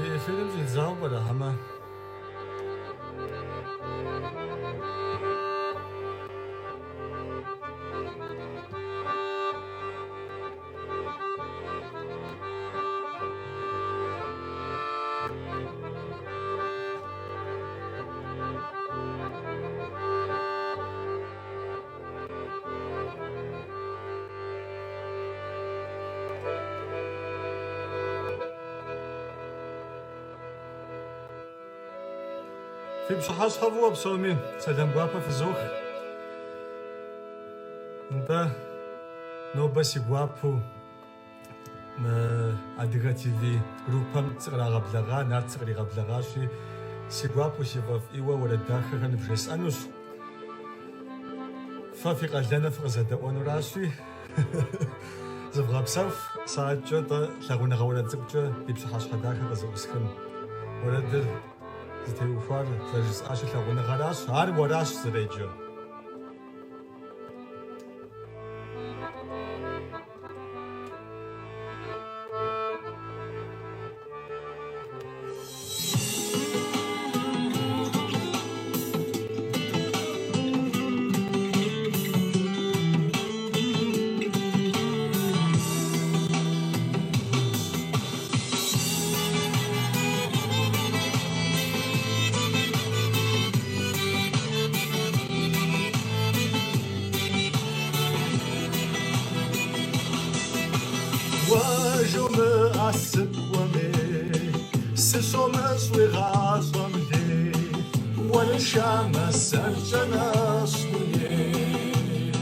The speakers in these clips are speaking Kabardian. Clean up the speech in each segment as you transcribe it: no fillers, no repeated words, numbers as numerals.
Ди эфирым щӏидзауэ пӏэрэ, хьэмэ? Фи пщыхьэщхьэ фӏыуэ псоми, сэлам гуапэ фызох. Нтӏэ, нобэ си гуапэу мы Адыгэ ТВ группэм сыкърагъэблэгъа, Нарт сыкъригъэблэгъащи, си гуапэу, си фӏэфӏиуэ уэрэд дахэхэр нывжесӏэнущ. Фэ фи къалэныр фыкъызэдэӏуэнуращи, зывгъэпсэху, сэ адэкӏэ-тӏэ лъагъуныгъэ уэрэд цӏыкӏукӏэ ди пщыхьэщхьэ дахэ къызэӏусхын. Уэрэдыр зытеухуар зэрыжысӏащи лъагъуныгъэращ, ар уэращ зэреджэр. Уэ жумыӏэ сыпхуэмей, сыщомыщӏ уи гъащӏэм лей, уэрыншамэ сэркӏэ нэщӏ дуней.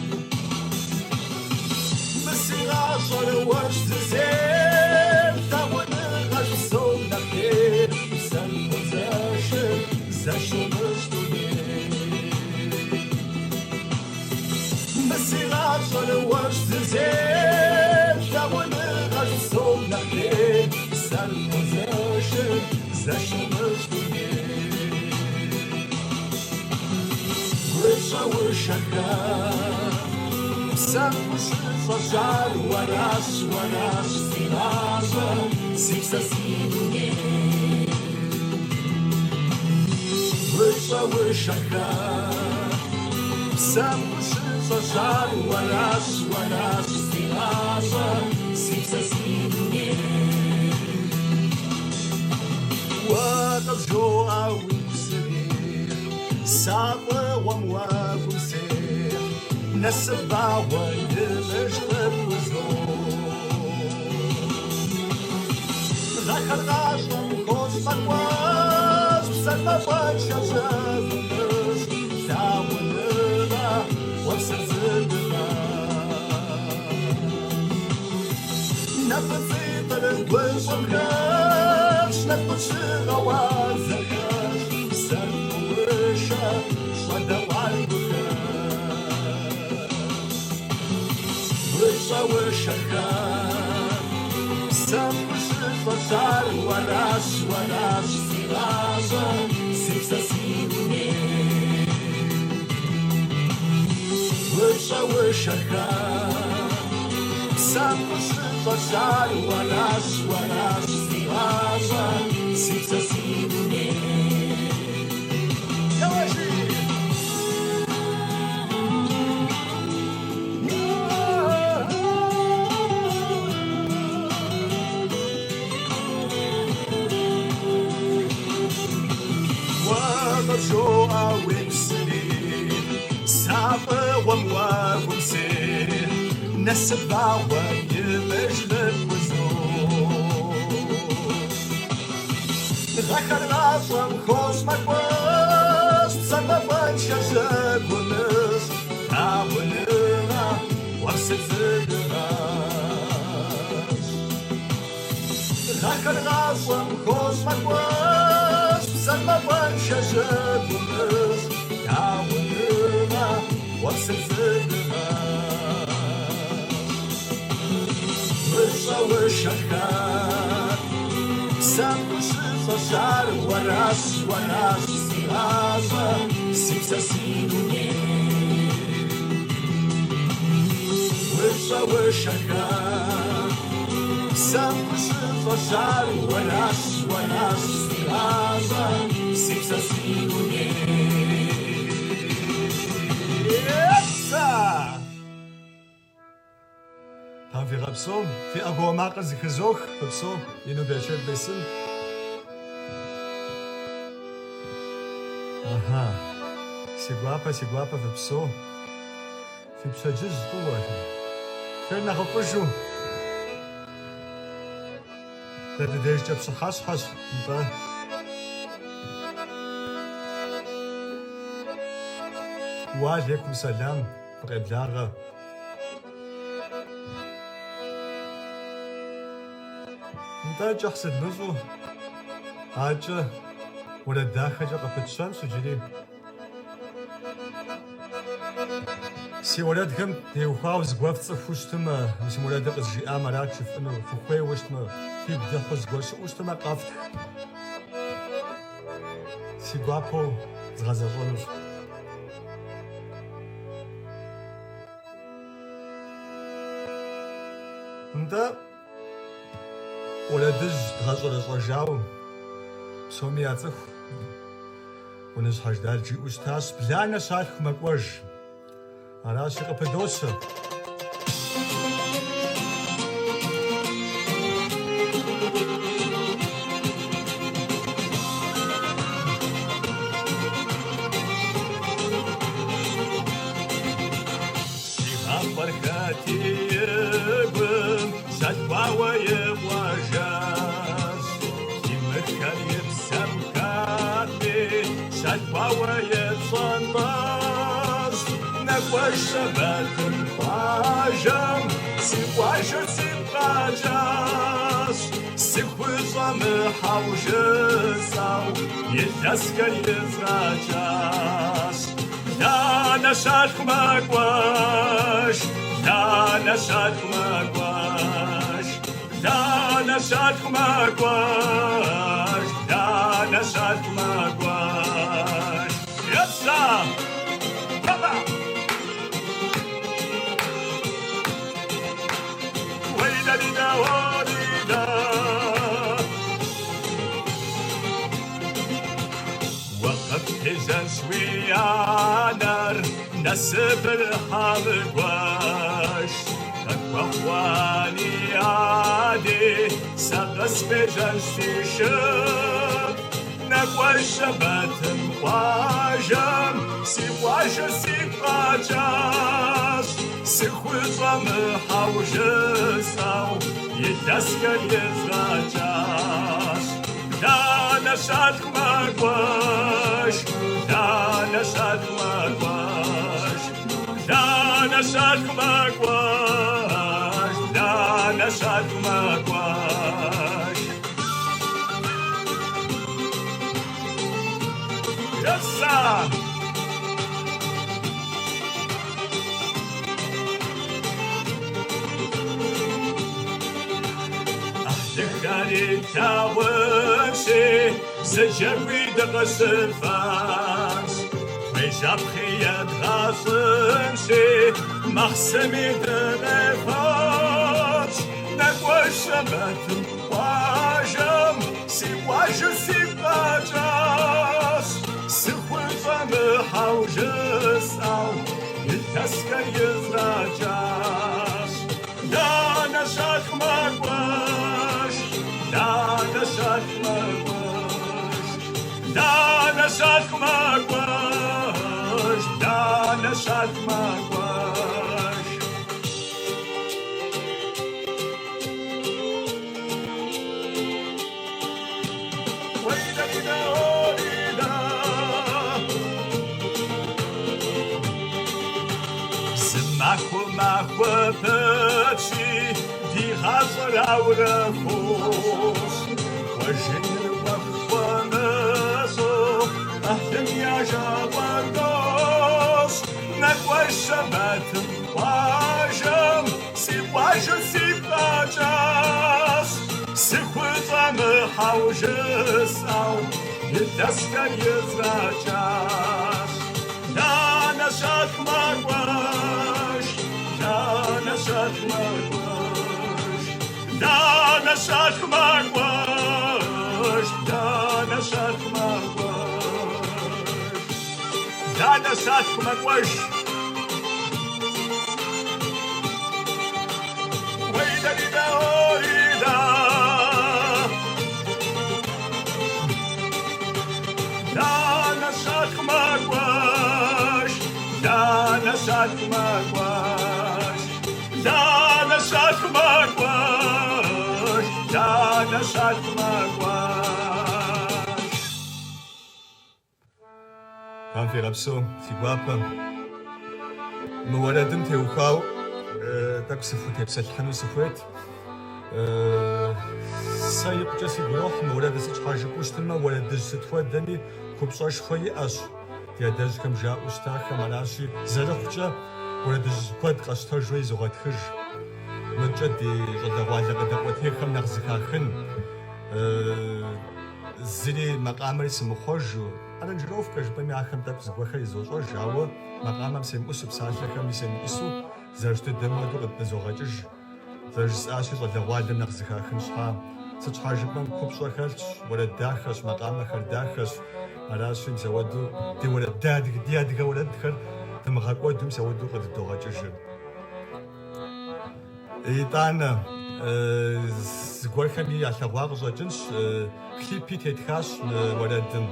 Мы си гъащӏэр уэрщ зызейр, лъагъуныгъэщ псом нэхъ лейр, псэм хуозэшыр, зэш умыщӏ дуней. Мы си гъащӏэр уэрщ зызейр, лъагъуныгъэщ псом нэхъ лейр, псэм хуозэшыр, зэш умыщӏ дуней. Гущӏэушэхэр псэм хущыщӏэщ, ар уэращ, уэращ си гъащӏэр, си псэ, си дуней. Гущӏэушэхэр псэм хущыщӏэщ, ар уэращ, уэращ си гъащӏэр, си псэ, си дуней. Уэ къызжоӏэ уигу срихь, сэ фӏыгъуэм уэгум сехь, насып вагъуэ имыж къыпхузох. Гъэхэр гъащӏэм хощӏ мэкӏуэщӏ, псэр мафӏэншэ жьэгу умыщӏ, лъагъуныгъэ уэпсыр зыдыгъэщӏ. Нэ фӏыцӏитӏыр гущӏэм хэлъщ, нэху къытщыгъэуа зэхэщ, псэр хуоушэ, щӏэдэӏуар гухэщ. Гущӏэушэхэр псэм хущыщӏэщ, ар уэращ, уэращ си гъащӏэр, си псэ, си дуней. Гущӏэушэхэр псэм хущыщӏэщ, ар уэращ, уэращ си гъащӏэр, си псэ, си дуней. Еуэжи! Уэ къызжоӏэ уигу срихь, сэ фӏыгъуэм уэгум сехь, насып вагъуэ имыж къыпхузох. Гъэхэр гъащӏэм хощӏ мэкӏуэщӏ, псэр мафӏэншэ жьэгу умыщӏ, лъагъуныгъэ уэпсыр зыдыгъэщӏ. Гъэхэр гъащӏэм хощӏ мэкӏуэщӏ, псэр мафӏэншэ жьэгу умыщӏ, лъагъуныгъэ уэпсыр зыдыгъэщӏ. Гущӏэушэхэр псэм хущыщӏэщ, ар уэращ, уэращ си гъащӏэр, си псэ, си дуней. Гущӏэушэхэр псэм хущыщӏэщ, ар уэращ, уэращ. Уэращ си гъащӏэ, си псэ, си дуней. Епсэ! Тхьэм фигъэпсэу, фи ӏэгуауэ макъыр зыхызох, фыпсэу, ину берычэт бесын. Аха, си гуапэ, си гуапэ фыпсэу. Фи пщэдджыжь фӏыуэ. Фэр нэхъыфӏыжу. Дэ ди дежкӏэ пщыхьэщхьэщ, нтӏэ. Уалейкум сэлам, фыкъеблагъэ. Нтӏэ, кӏыхь зыдмыщӏу, акӏэ уэрэд дахэкӏэ къыпытщэнщ иджыри. Си уэрэдхэм теухуауэ зыгуэр фцӏыхуу щытмэ, мис мы уэрэдыр къызжиӏам арат жыфӏэну, фыхуейуэ щытмэ, фигу дыхьу зыгуэр щыӏэу щытмэ, къэфтх. Си гуапэу згъэзэщӏэнущ. Нтӏэ, уэрэдыжь дгъэщӏэрэщӏэжауэ псоми яцӏыху. Къуныжь Хьэждал жиӏэу щытащ, Бланэ щалъху мэкӏуэж. Аращи, къыпыдощэ. Си гъафӏэр хэти и гум щалъхуауэ и къуажэщ. Химыхэр и псэм хэтми, щалъхуауэ и пщӏантӏэщ. Нэкӏуэж щэбэтым къуажэм, си къуажэр сигу къэкӏащ. Сыхущӏэмыхьэу жысӏэу, илъэсхэр изгъэкӏащ. Бланэ щалъху мэкӏуэж, бланэ щалъху мэкӏуэж, бланэ щалъху мэкӏуэж, бланэ щалъху мэкӏуэж. Епсэ! Папа! Уей-да-ди-да, о-ди-да! Уэ къыппежьэнщ уи анэр, насыпыр хьэмыгуэш. Къыпхуэхъу ани ади, сэ къыспежьэнщ си шыпхъу. Нэкӏуэж щэбэтым къуажэм, си къуажэр сигу къэкӏащ. Сыхущӏэмыхьэу жысӏэу, илъэсхэр езгъэкӏащ. Бланэ щалъху мэкӏуэж, бланэ щалъху мэкӏуэж, бланэ щалъху мэкӏуэж, бланэ щалъху мэкӏуэж. Епсэ! ӏыхьлыхэри тлъагъунщи, зы джэгуи дыкъыщыфэнщ. Кхъуейжьапхъи едгъэщӏынщи, махъсыми дыкъефэнщ. Нэкӏуэж щэбэтым къуажэм, си къуажэр сигу къэкӏащ. Сыхущӏэмыхьэу жысӏэу, илъэсхэр езгъэкӏащ. Бланэ щалъху мэкӏуэж, бланэ щалъху мэкӏуэж, бланэ щалъху мэкӏуэж, бланэ щалъху мэкӏуэж. Уей-да-ди-да-о-ди-да. Зы махуэ махуэ пэтщи, ди гъащӏэр ауэрэ хощӏ. Кӏуэжыныр ӏуэху хуэмыщӏу, ӏыхьлым я жагъуэ дощӏ. Нэкӏуэж щэбэтым къуажэм, си къуажэр сигу къэкӏащ. Сыхущӏэмыхьэу жысӏэу, илъэсхэр езгъэкӏащ. Бланэ щалъху мэкӏуэж, бланэ щалъху мэкӏуэж, бланэ щалъху мэкӏуэж, Бланэ щалъху мэкӏуэж. Уей-да-ди-да-о-ри-да. Бланэ щалъху мэкӏуэж. Бланэ щалъху мэкӏуэж. Бланэ щалъху мэкӏуэж. Бланэ щалъху мэкӏуэж. Тхьэм фигъэпсэу, си гуапэ. Мы уэрэдым теухуауэ тӏэкӏу сыфхутепсэлъыхьыну сыхуейт. Сэ икъукӏэ сигу ирохь мы уэрэдыр сыт щхьа жыпӏэу щытмэ, уэрэдыжь сыт хуэдэми купщӏэшхуэ иӏэщ. Ди адэжьхэм жаӏэу щытахэм аращи, зэрыхъукӏэ уэрэдыжь куэд къэсщтэжу изогъэтхыж. Мыдкӏэ ди щӏалэгъуалэ къыдэкӏуэтейхэм нэхъ зыхахын. Зыри макъамэри сымыхъуэжу, аранжировкэ жыпӏэми ахэм тӏэкӏу зыгуэрхэр изощӏэж, ауэ макъамэм семыӏусу, псалъэхэми семыӏусу зэрыщыт дыдэм хуэдэу къыдызогъэкӏыж. Зэрыжысӏащи, щӏалэгъуалэм нэхъ зыхахын щхьа. Сыт щхьа жыпӏэм купщӏэ хэлъщ, уэрэд дахэщ, макъамэхэр дахэщ. Аращи, мис ауэдэу ди уэрэд, ди адыгэ уэрэдхэр дымыгъэкӏуэду мис ауэдэу къыдыдогъэкӏыжыр. Итӏанэ, зыгуэрхэми ялъэгъуа къыщӏэкӏынщ, клипи тетхащ мы уэрэдым.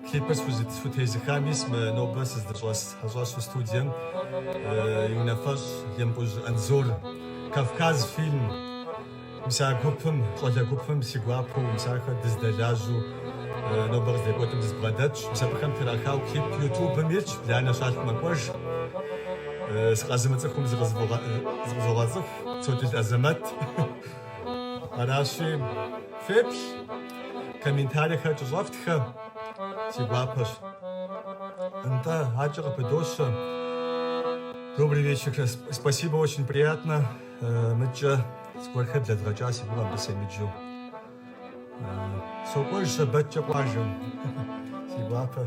Клипыр схутезыха мис мы нобэ сыздыщӏэс хьэщӏэщу студием и унафэщӏ Емкъужь Анзор. Кавказ фильм. Мис а гупым, щӏалэ гупым си гуапэу мис ахэр дыздэлажьэу нобэ къыздекӏуэкӏым дызбгъэдэтщ. Мис абыхэм трахауэ клип Ютубым итщ, Бланэ щалъху мэкӏуэж. Сыкъэзымыцӏыхум зыкъызогъэцӏыху, Содыл Азэмэт. Аращи, феплъ, комментарийхэр кӏыщӏэфтхэ, си гуапэщ. Нтӏэ, адэкӏэ къыпыдощэ. Добрый вечер, спасибо, очень приятно. Мыдкӏэ зыгуэрхэр блэдгъэкӏа си гугъэ абы семыджэу. Сокӏуэж щэбэткӏэ къуажэм. Си гуапэ.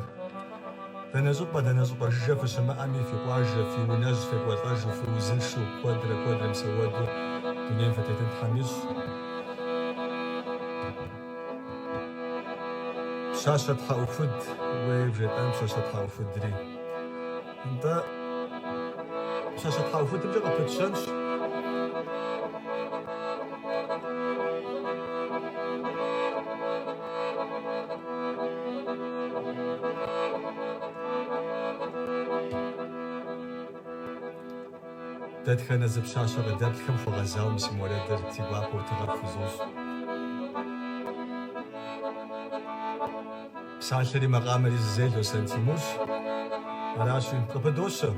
Дэнэ щӏыпӏэ, дэнэ щӏыпӏэ жыжьэ фыщымыӏэми, фи къуажэ, фи унэжь фекӏуэлӏэжу, фыузыншэу, куэдрэ, куэдрэ мис ауэдэу дунейм фытетын Тхьэм ищӏ. Пщащэ тхьэӏухуд, уей вжетӏэн пщащэ тхьэӏухудри. Нтӏэ, пщащэ тхьэӏухудымкӏэ къыпытщэнщ. Дэтхэнэ зы пщащэ къыдэплъхэм хуэгъэзауэ мис мы уэрэдыр си гуапэу тыгъэ фхузощӏ. Псалъэри макъамэри зызей Лосэн Тимурщ. Аращи, къыпыдощэ.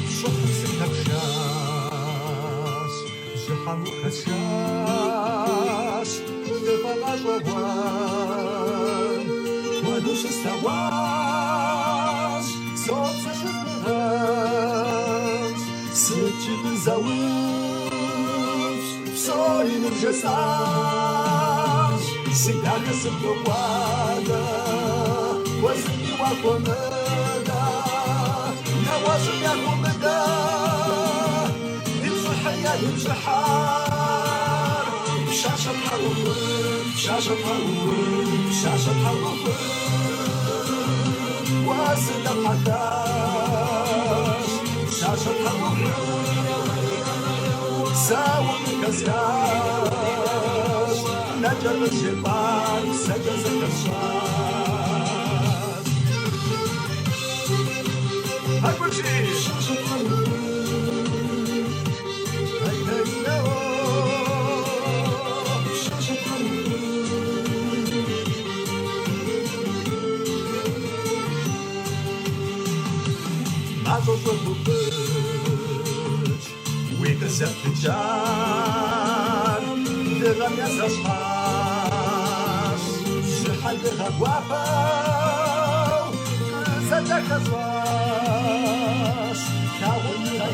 Пщӏыхьым сыхэпшащ, бжьыхьэм ухэсшащ, сфӏэгъэщӏэгъуэн куэду щыслъэгъуащ, соцӏэ щызмыгъэнщӏ, сыткӏи дызэупщӏ, псори ныбжесӏащ, си дахэ сыптокӏуадэ, уэ зыми уахуэмыдэ, нэгъуэщӏым яхуэмыдэ. Ди пщӏыхьыр я ди пщӏыхьар. Пщащэ тхьэӏухуд, пщащэ тхьэӏухуд, пщащэ тхьэӏухуд. Уэ сыдэпхьэхащ. Пщащэ тхьэӏухуд, сэ укъыхэсхащ. Нэкӏэ къызжепӏар псэкӏэ зэхэсщӏащ. Мащӏэу щӏогуфӏыкӏ уи къызэплъыкӏар, дыгъэм езэщхьащ. Бжьыхьэ дыгъэ гуапэу къызэдэхэщӏащ. Лъагъуныгъэ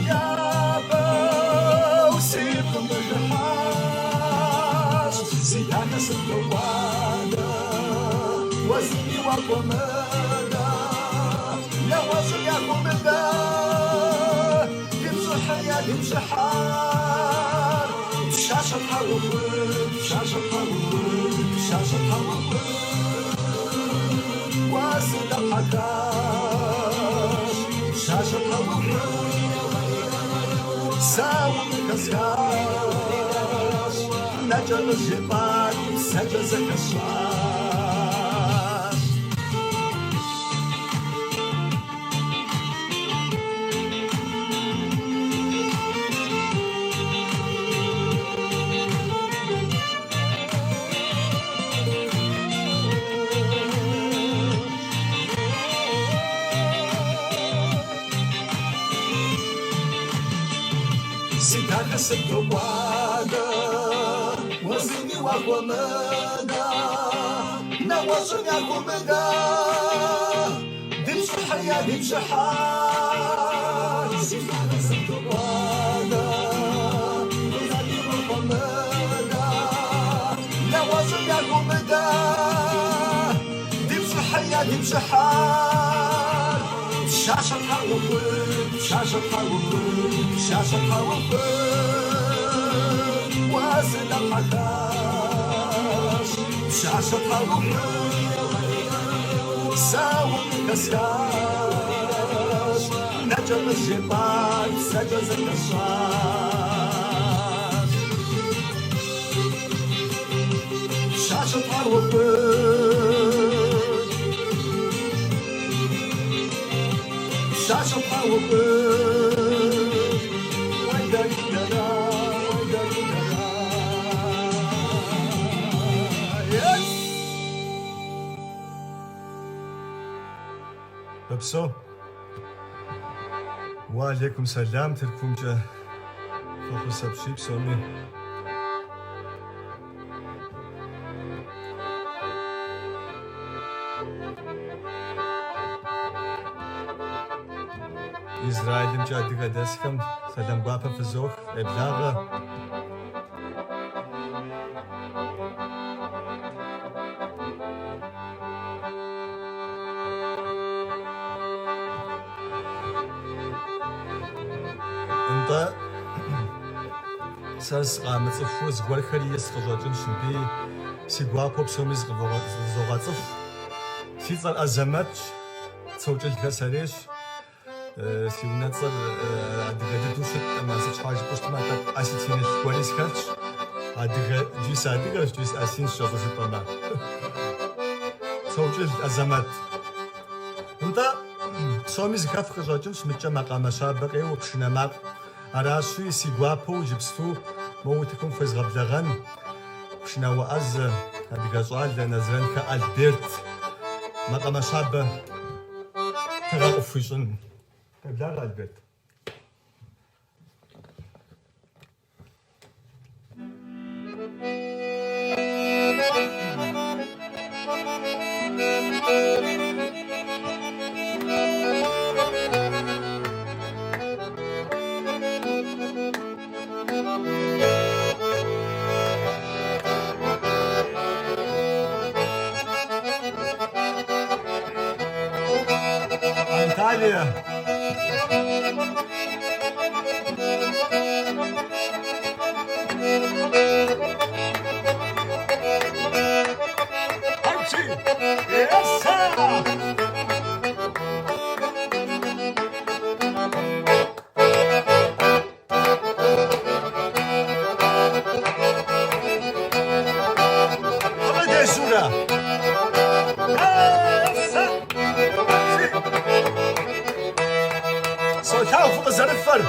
япэу си пкъым къыхыхьащ. Си дахэ сыптокӏуадэ, уэ зыми уахуэмыдэ, нэгъуэщӏым яхуэмыдэ, ди пщӏыхьыр я ди пщӏыхьар. Пщащэ тхьэӏухуд, пщащэ тхьэӏухуд, пщащэ тхьэӏухуд, уэ сыдэпхьэхащ. Пщащэ тхьэӏухуд, сэ укъыхэсхащ, нэкӏэ къызжепӏар псэкӏэ зэхэсщӏащ. Си дахэ сыбдокӏуадэ, уэ зыми уахуэмыдэ, нэгъуэщӏым яхуэмыдэ, ди пщӏыхьыр я ди пщӏыхьар. Си дахэ сыбдокӏуадэ, уэ зыми уахуэмыдэ, нэгъуэщӏым яхуэмыдэ, ди пщӏыхьыр я ди пщӏыхьар. Пщащэ тхьэӏухуд, пщащэ тхьэӏухуд, пщащэ тхьэӏухуд, уэ сыдэпхьэхащ. Пщащэ тхьэӏухуд, сэ укъыхэсхащ, нэкӏэ къызжепӏар псэкӏэ зэхэсщӏащ. Пщащэ тхьэӏухуд, пщащэ тхьэӏухуд, уай-да-ди-да-да, уай-да-ди-да-да. Yes! Фыпсэу. Уа алейкум сэлам Тыркумкӏэ. Фӏэхъус апщий псоми. Израилымкӏэ адыгэ дэсхэм сэлам гуапэ фызох, къеблагъэ. Нтӏэ, сэ сыкъамыцӏыхуу зыгуэрхэри ис къыщӏэкӏынщ мыбы, си гуапэу псоми зыкъывогъэцӏыху. Си цӏэр Азэмэтщ, Цокӏылхэ сарейщ. Си унэцӏэр адыгэ дыдэу щыткъым, сыт щхьа жыпӏэу щытмэ, тӏэкӏу осетинылъ гуэри схэлъщ. Адыгэ, икӏи сыадыгэщ, икӏи сыосинщ кӏэщӏу жыпӏэмэ. Цокӏыл Азэмэт. Нтӏэ, псоми зыхэфх къыщӏэкӏынщ, мыдкӏэ макъамэ щабэ къеуэ, пшынэ макъ. Аращи, си гуапэу иджыпсту мо утыкум фхуезгъэблэгъэн пшынауэ ӏэзэ, адыгэ щӏалэ Нэзрэнхэ Альберт макъамэ щабэ тыгъэ къыфхуищӏын. Къеблагъэ, Альберт. Анталия. Yes, sir! Абы дежьурэ. Yes, sir! Солъагъу фыкъызэрыфэр.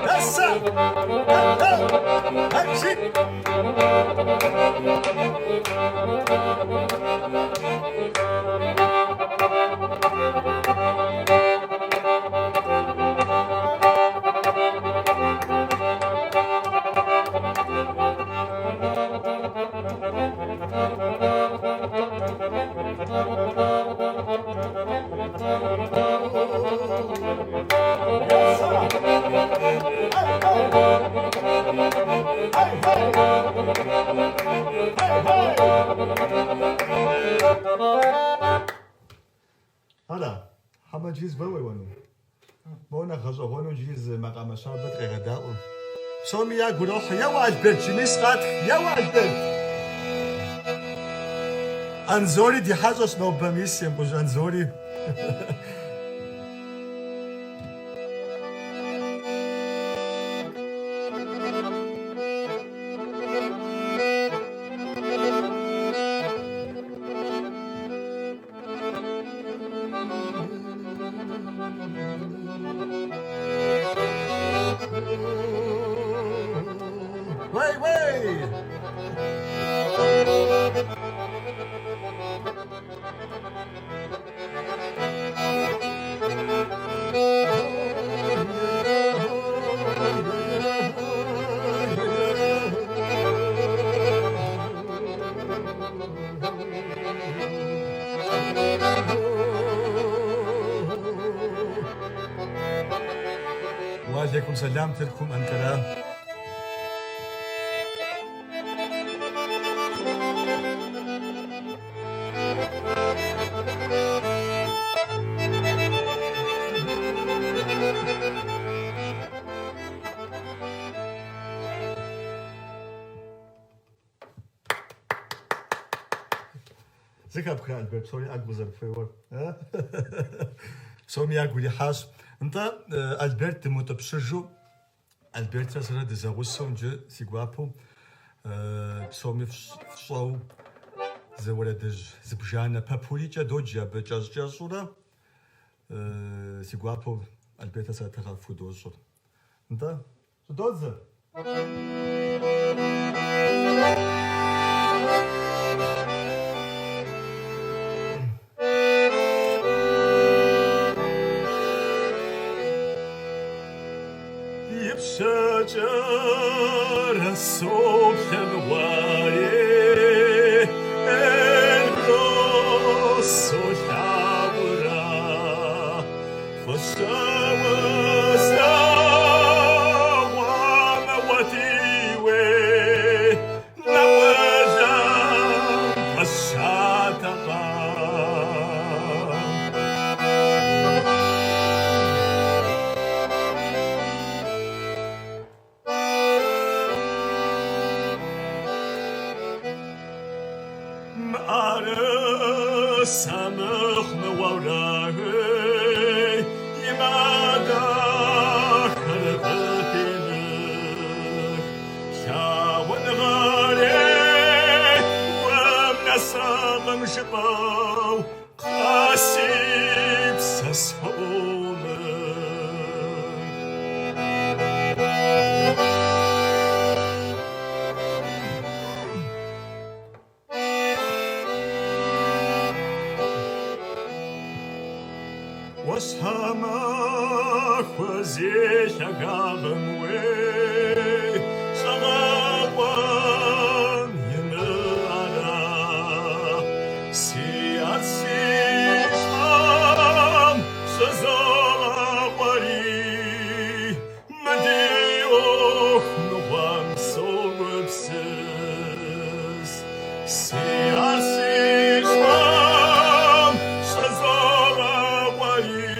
Yes, sir! Archie! иджыри зы макъамэ щабэ дыкъегъэдаӏуэ. Псоми ягу ирохь. Еуэ, Альберт, жи, мис къатх. Еуэ, Альберт! Анзори ди хьэщӏэщ нобэ, мис Емкъуж Анзори. Уей, уей! Уалейкум сэлам, Тыркум, Анкара. Зэхэпхрэ, Альберт, псори ӏэгу къызэрыпхуеуэр? Псоми ягу ирихьащ. Нтӏэ, Альберт дымыутӏыпщыжу, Альбертрэ сэрэ дызэгъусэу иджы си гуапэу псоми фщӏэу зы уэрэдыжь зыбжанэ попурикӏэ доджэ абы кӏэщӏ-кӏэщӏурэ си гуапэу Альбертрэ сэрэ тыгъэ фхудощӏыр. Нтӏэ, щӏыдодзэ. Ипщэкӏэрэ соплъэ мыгъуэри, Эльбрус солъагъурэ, фӏыщэуэ слъэгъуамэ уэти уей, Нэӏуэлэм пэсщатэкъэ. Мыӏэрысэ мыхъумэ уэурэгъей, и мэ дахэр къыпимых. Лъагъуныгъэрей гум нэсакъым жыпӏэу, кхъа си псэ схуӏумых. ӏуащхьэмахуэ зи лъагагъым уей, щӏэгъэкъуэн имыӏэрэ. Си ӏэр си щхьэм щӏызогъакъуэри, мы ди ӏуэху мыгъуэм согупсыс. Си ӏэр си щхьэм щӏызогъакъуэри,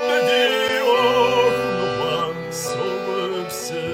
мы ди ӏуэху мыгъуэм согупсыс.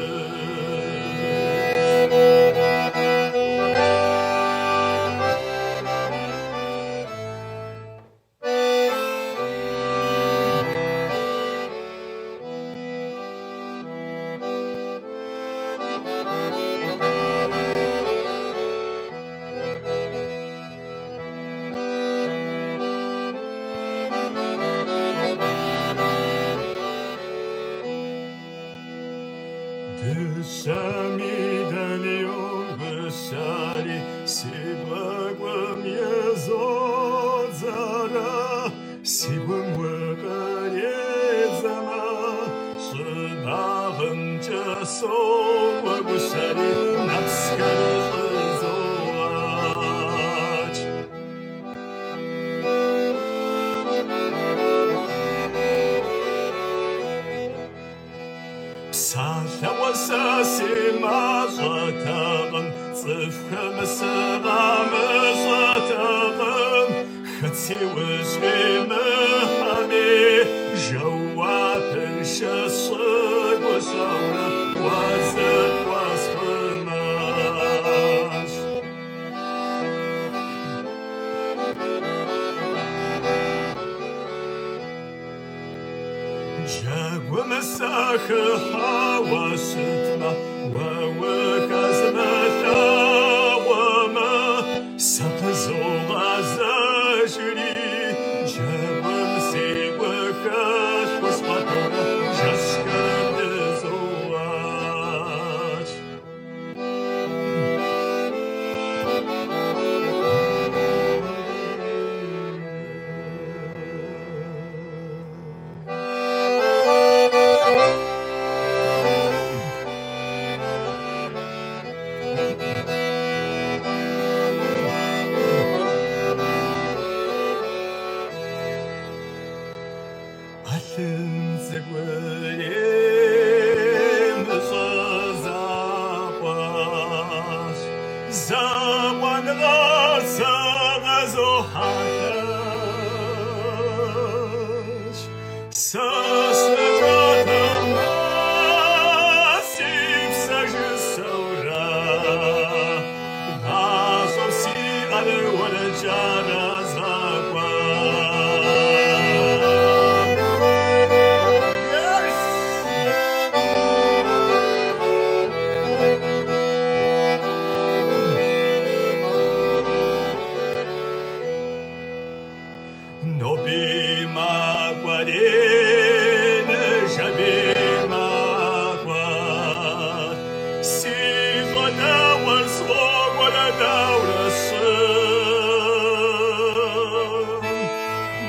Дыщэ медальон гущэри си бгъэгум изодзэрэ, си гум укъредзэмэ, щӏыбагъымкӏэ сокӏуэ гущэри, нэпсхэр щӏызогъэкӏ. Псалъэуэ сэ си мащӏэтэкъым, цӏыхухэм сыкъамыщӏэтэкъым, хэт си ужь къимыхьэми, жэуапыншэу Узыншэ сщӏы гущӏэгъурэ уэ зыпхуэсхъумэнщ. Джэгум сахыхьауэ щытмэ, уэ ухэзмылъагъуэмэ, сэ къызогъэзэжри, джэгум си гухэлъ хуэсӏуатэурэ жэщхэр блызогъэкӏ. Ӏэлъын цӏыкӏури мыщӏэ закъуэщ, закъуэныгъэр сэ къызохьэлъэкӏ. Сэ слъэкӏатэмэ, си псэ жысӏэурэ, гъащӏэу сиӏэр уэркӏэрэ згъэкӏуэн. Yes! Ноби макӏуэри ныжэби макӏуэр, си щӏалэгъуэр сфӏокӏуэдэ дауэрэ сщӏын?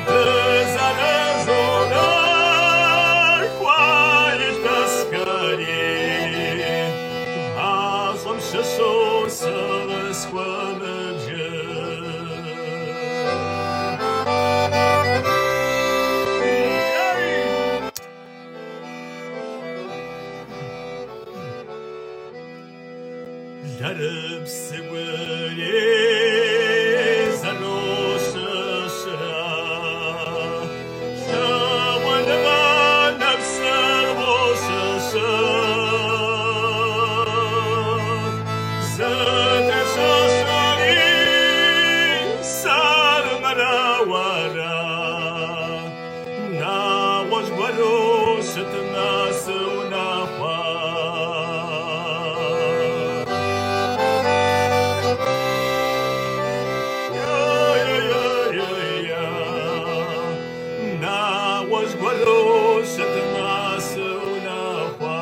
Дызэрызонэхуа илъэсхэри гъащӏэм щыщу сэ къысхуэмыбжын. Лэрыпс цӏыкӏури зэрощэщрэ, лъагъуныгъэ нэпсыр къощэщэх. Зэтещэщэри сэрмэрэ уэрэ, нэгъуэщӏ гуэру щытмэ сыунэхъуа. Нэгъуэщӏ гуэру щытмэ сыунэхъуа.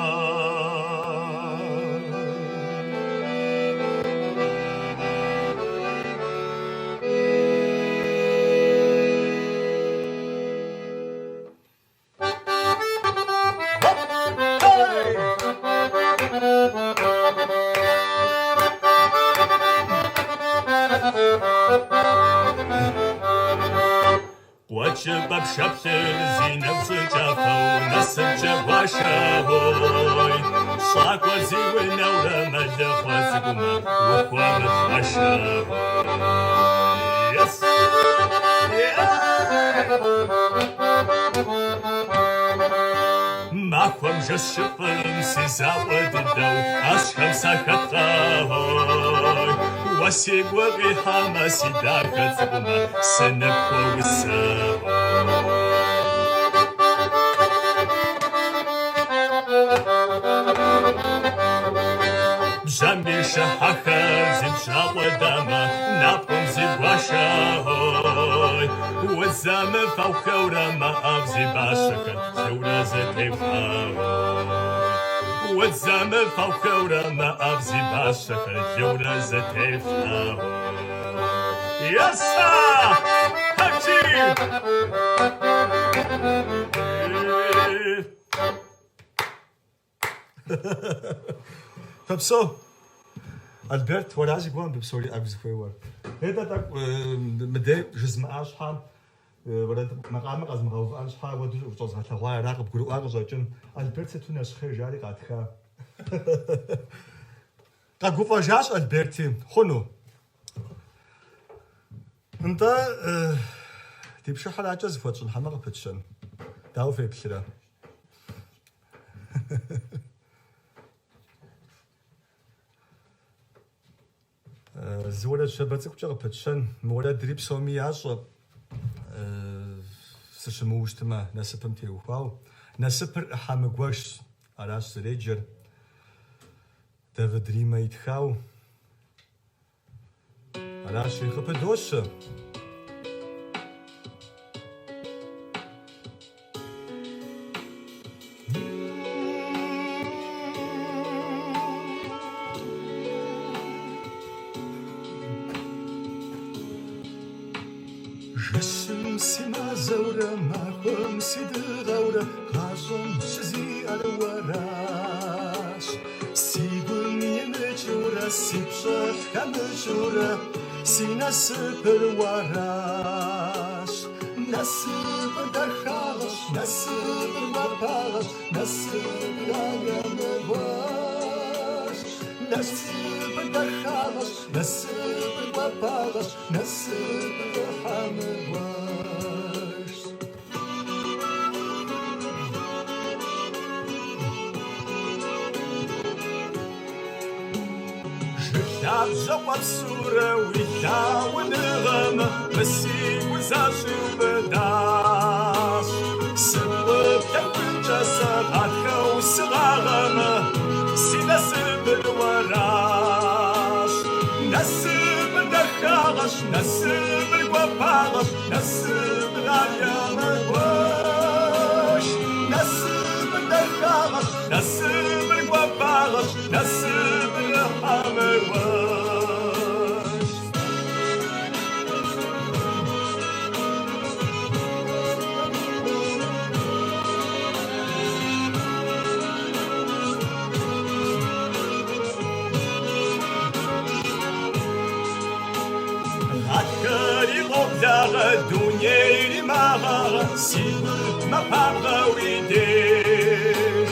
Къуэкӏыпӏэ пшэплъыр зи нэгу щӏыкӏафэу насыпкӏэ гуащэой. Щӏакӏуэр зи унэурэ мэлыхъуэ цӏыкӏумэ ухуэмыпхъашэой. Yes! Yeah! Махуэм жэщ кӏыфӏым си закъуэ дыдэу ӏэщхэм сахэтхъэой. Уэ сигу укъихьэмэ, си дахэ цӏыкӏумэ, сыныпхуэусэой. Бжьамий шыхьэхэр зи бжьакъуэ дамэ, напӏэм зи гуащэой. Удз зэмыфэгъухэурэ мэ ӏэфӏ зи бащэхэр лыурэ зэтефлъхьэой. Удз зэмыфэгъухэурэ мэ ӏэфӏ зи бащэхэр лыурэ зэтефлъхьэой. Yes! Хьэчи! Фыпсэу! Альберт, уэра си гугъэм мыбы псори ӏэгу зыхуеуэр. Нетӏэ тӏэкӏу мыдей жызмыӏа щхьэ, уэрэд макъамэ къэзмыгъэувыӏэн щхьэ ауэдэу ущӏэзгъэлъэгъуа ара къыбгурыӏуа къыщӏэкӏын. Альберт сыту нэщхъей жари къатха. Къэгуфӏэжащ Альберти, хъуну. Нтӏэ, ди пшыхьыр акӏэ зыхуэтщӏын хьэмэ къыпытщэн? Дауэ феплърэ? Зы уэрэд щабэ цӏыкӏукӏэ къыпытщэн, мы уэрэдри псоми ящӏэ, сыщымыуэу щытмэ, насыпым теухуауэ. Насыпыр ӏыхьэ мыгуэшщ, аращ зэреджэр. Давыд Риммэ итхау. Аращи, къыпыдощэ. Жэщым си мазэурэ, махуэм си дыгъэурэ, гъащӏэм щызиӏэр уэращ. Си гум имыкӏыурэ, си пщӏэр хэмыкӏыурэ, си насыпыр уэращ. Насыпыр дахагъэщ, насыпыр гуапагъэщ, насыпыр ар ямыгуэш. Насыпыр дахагъэщ, насыпыр гуапагъэщ, насыпыр ӏыхьэ мыгуэшщ. Жыг лъабжьэ къуэпсурэ уи лъагъуныгъэм мы си гур зэщӏиубыдащ. Сыпӏуплъэхункӏэ сэ гъатхэу сыгъагъэмэ, си насыпыр уэращ. Насыпыр дахагъэщ, насыпыр гуапагъэщ, насыпыр ар ямыгуэш. Насыпыр дахагъэщ, насыпыр гуапагъэщ, насыпыр ӏыхьэ мыгуэшщ. Гъатхэри къоблагъэ, дунейри мэгъагъэ, си гур мэпабгъэ уи деж.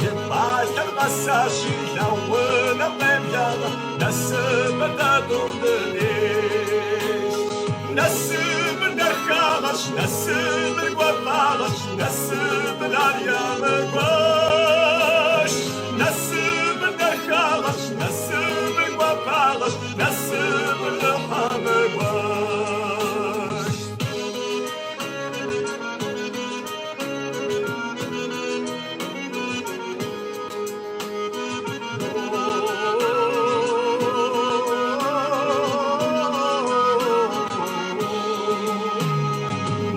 И пӏалъэр къэсащи, лэгъунэм къеблагъэ, насыпыр дэ тӏум дыдейщ. Насыпыр дахагъэщ, насыпыр гуапагъэщ, насыпыр ар ямыгуэш. Насыпыр дахагъэщ, насыпыр гуапагъэщ, насыпыр ӏыхьэ мыгуэшщ.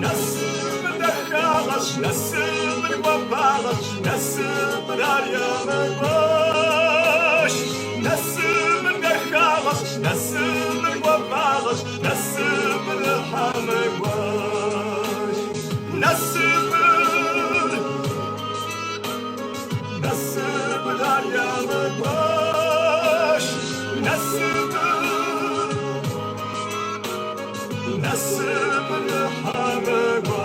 Насыпыр дахагъэщ, насыпыр гуапагъэщ, насыпыр ар ямыгуэш. Насыпыр дахагъэщ, насыпыр гуапагъэщ, насыпыр ӏыхьэ мыгуэшщ. Насыпыр, насыпыр ар ямыгуэш. Насыпыр, насыпыр ӏыхьэ мыгуэшщ.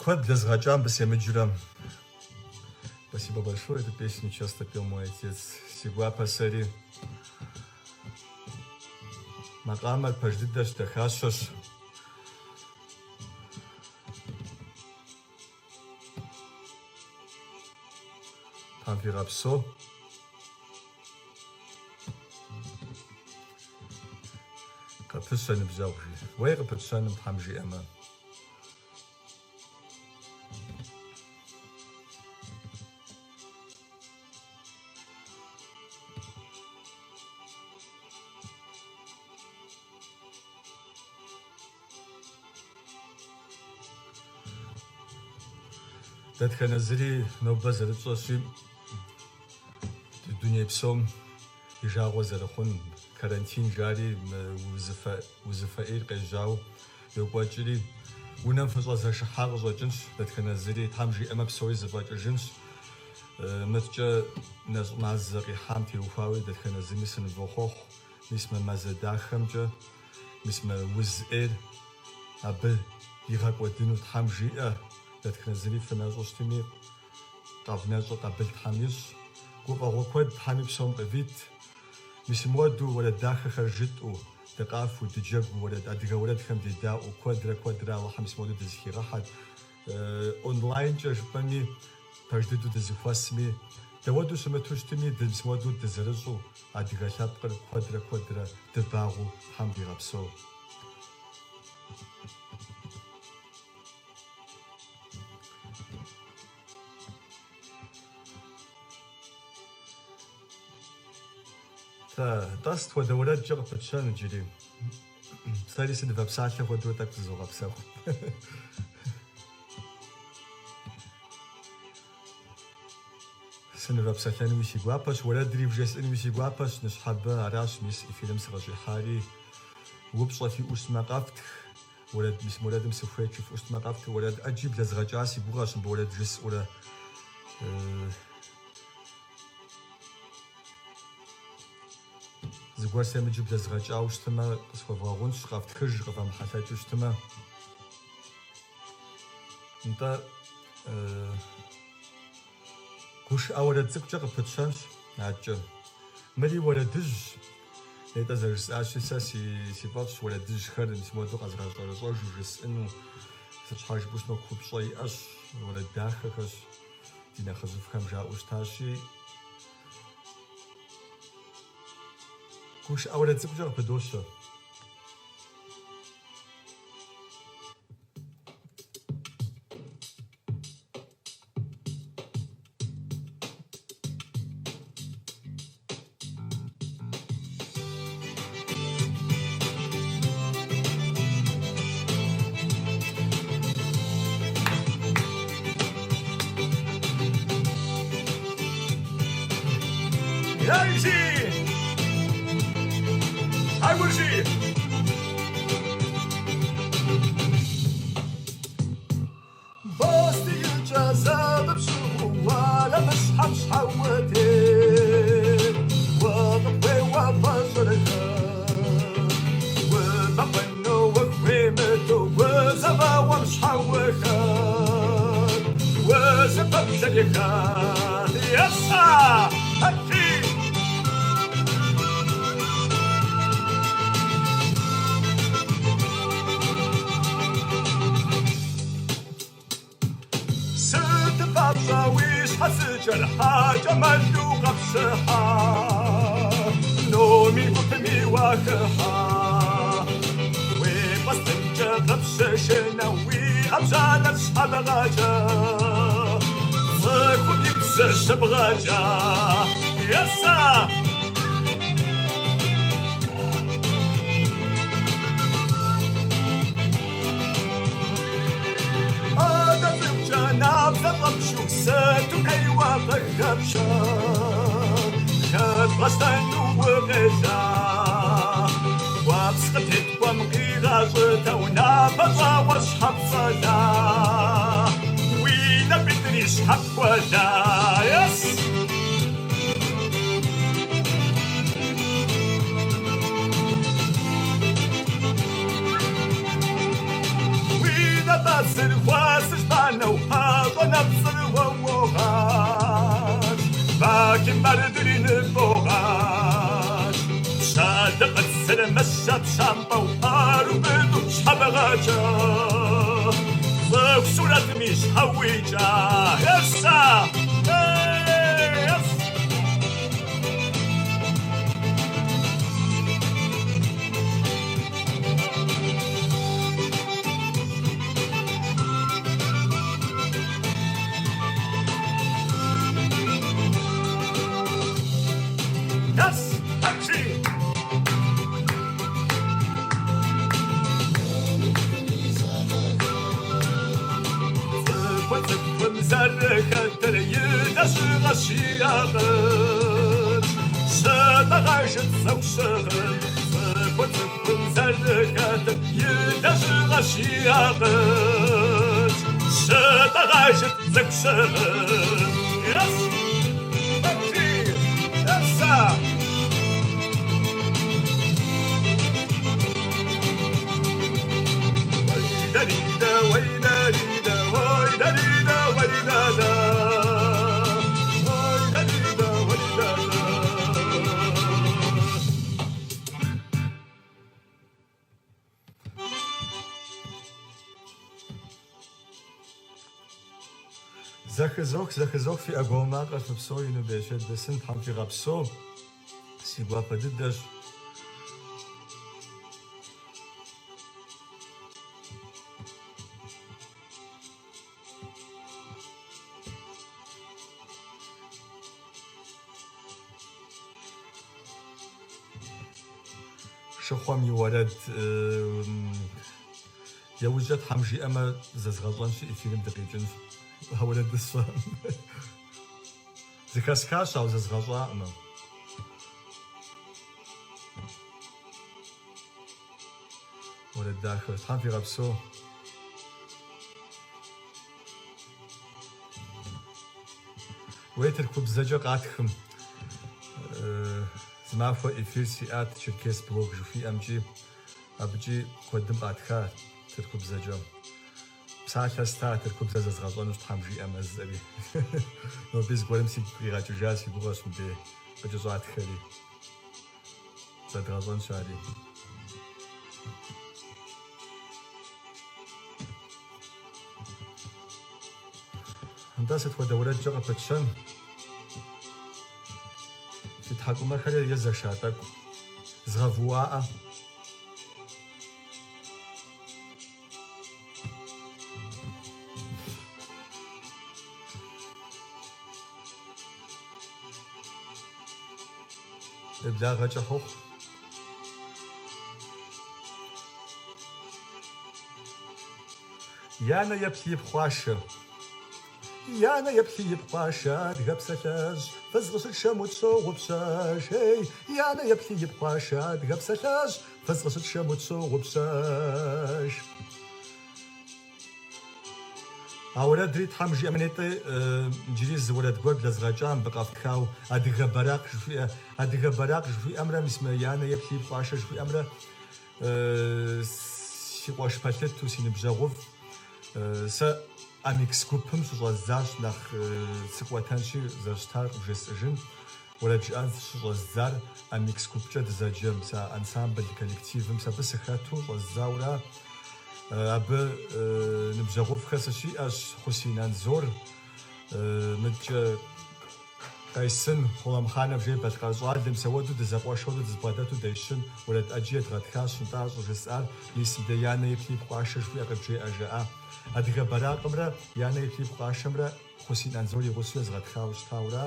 Куэд блэзгъэкӏам абы семыджэрэ. Спасибо большое, эту песню часто пел мой отец. Си гуапэ сэри. Макъамэр пэж дыдэщ, дахащэщ. Тхьэм фигъэпсэу. Къыпыщэ ныбжьэгъу жи. Уей къыпытщэным Тхьэм жиӏэмэ. Дэтхэнэ зыри нобэ зэрытщӏэщи, ди дуней псом и жагъуэ зэрыхъун карантин жари мы узыфэ узыфэ ӏейр къежьауэ йокӏуэкӏри, унэм фыщӏэзэшыхьа къыщӏэкӏынщ дэтхэнэ зыри, Тхьэм жиӏэмэ псори зэфӏэкӏыжынщ. Мыткӏэ нэщӏ мазэ къихьам теухуауи дэтхэнэ зыми сынывохъуэхъу. Мис мы мазэ дахэмкӏэ, мис мы уз ӏейр абы игъэкӏуэдыну Тхьэм жиӏэ, дэтхэнэ зыри фынэщӏу щытми, къэвнэщӏыр къабыл Тхьэм ищӏ. Гуфӏэгъуэ куэд Тхьэми псом къывит. Мис мыуэду уэрэд дахэхэр жытӏэу, дыкъафэу, дыджэгуу уэрэд, адыгэ уэрэдхэм дедаӏуэу куэдрэ куэдрэ Алыхьым мис мыуэду дызыхигъэхьэт. Онлайнкӏэ жыпӏэми, пэж дыдэу дызэхуэсми, дауэду щымыту щытми, мис мыуэду дызэрыщӏэу адыгэ лъэпкъыр куэдрэ куэдрэ дыбагъуэу Тхьэм дигъэпсэу. Нтӏэ, сыт хуэдэ уэрэдкӏэ къыпытщэн иджыри? Сэри сынывэпсалъэ хуэдэу тӏэкӏу зызогъэпсэху. Сынывэпсэлъэнуи си гуапэщ, уэрэдри вжесӏэнуи си гуапэщ, ныщхьэбэ аращ мис эфирым сыкъыщӏихьари. Упщӏэ фиӏэу щытмэ къэфтх, уэрэд мис мы уэрэдым сыхуейт жыфӏэу щытмэ къэфтх, уэрэд ӏэджи блэзгъэкӏа си гугъэщ мыбы уэрэд жысӏэурэ. Зыгуэр семыджэу блэзгъэкӏауэ щытмэ, къысхуэвгъэгъунщ, къэфтхыж, къывэмыхьэлъэкӏыу щытмэ. Нтӏэ, гушыӏэ уэрэд цӏыкӏукӏэ къыпытщэнщ адэкӏэ. Мыри уэрэдыжьщ. Нетӏэ зэрыжысӏащи, сэ си фӏэфӏщ уэрэдыжьхэр мис мыуэду къэзгъэщӏэрэщӏэжу жысӏэну. Сыт щхьа жыпӏэу щытмэ, купщӏэ иӏэщ, уэрэд дахэхэщ, ди нэхъыжьыфӏхэм жаӏэу щытащи. Гушыӏэ уэрэд цӏыкӏукӏэ къыпыдощэ. Зэхызох, зэхызох фи ӏэгуауэ макъыр, фыпсэу ину берычэт бесын, Тхьэм фигъэпсэу, си гуапэ дыдэщ. Шыхъуэм и уэрэд Иужькӏэ Тхьэм жиӏэмэ, зэзгъэщӏэнщи, эфирым дыкъикӏынщ. А уэрэдыр сщӏэкъым. Зэхэсхащ, ауэ зэзгъэщӏакъым. Уэрэд дахэщ. Тхьэм фигъэпсэу. Уей, тыркубзэкӏэ къатхым. Зы махуэ эфир сиӏат Черкес блог жыхуиӏэмкӏи. Абыкӏи куэдым къатха тыркубзэкӏэ. Псалъэ ста тыркубзэ зэзгъэщӏэнущ Тхьэм жиӏэмэ, жысӏэри. Ноби зыгуэрым сигу къигъэкӏыжа си гугъэщ мыбдей къыкӏэщӏатхэри. Зэдгъэщӏэнщ ари. Нтӏэ, сыт хуэдэ уэрэдкӏэ къыпытщэн? Фи тхьэкӏумэхэри е зэша тӏэкӏу. Згъэвууаӏэ. Еблагъэ кӏыхьухъу. Янэ еплъи ипхъу къашэ. Янэ еплъи ипхъу къашэ, адыгэ псалъэжь, фыз къыщытшэм утщогъупщэж, ей. Янэ еплъи ипхъу къашэ, адыгэ псалъэжь, фыз къыщытшэм утщогъупщэж. А уэрэдри Тхьэм жиӏэмэ нетӏэ иджыри зы уэрэд гуэр блэзгъэкӏа мыбы къэфтхау адыгэ бэракъ жыхуиӏэ. Адыгэ бэракъ жыхуиӏэмрэ мис мы янэ еплъи ипхъу къашэ жыхуиӏэмрэ си къуэш пэлъыту, си ныбжьэгъуфӏ. Сэ Амикс гупым щыщӏэздзащ нэхъ сыкӏуэтэнщи зэрыщытар къыбжесӏэжын. Уэрэд жыӏэн щыщӏэздзар Амикс гупкӏэ дызэджэ мис а ансамбль коллективым сэ абы сыхэту щӏэздзаура. Абы ныбжьэгъуфӏхэр сыщиӏэщ, Хъусин Анзор, мыдкӏэ Къайсын Хуламханов жери балъкъэр щӏалэм, мис ауэдэу дызэкъуэш хуэдэу дызыбгъэдэту дэ щым уэрэд ӏэджи едгъэтхащ, нтӏэ ар щӏыжысӏар, мис мыдэ янэ еплъи ипхъу къашэ жыхуиӏэ къыджеӏэ жаӏа. Адыгэ бэракъымрэ янэ еплъи ипхъу къашэмрэ Хъусин Анзор и гъусэу езгъэтхауэ щытаура.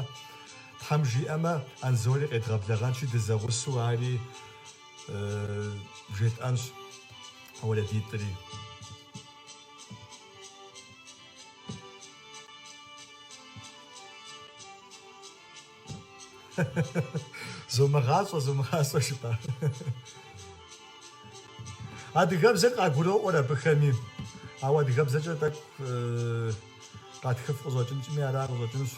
Тхьэм жиӏэмэ, Анзори къедгъэблэгъэнщи, дызэгъусэу ари жетӏэнщ уэрэдитӏри. Зумыгъащӏэ, зумыгъащӏэ жыпӏа. Адыгэбзэр къагуроӏуэр абыхэми, ауэ адыгэбзэкӏэ тӏэкӏу къатхыф къыщӏэкӏынкӏыми ара къыщӏэкӏынщ.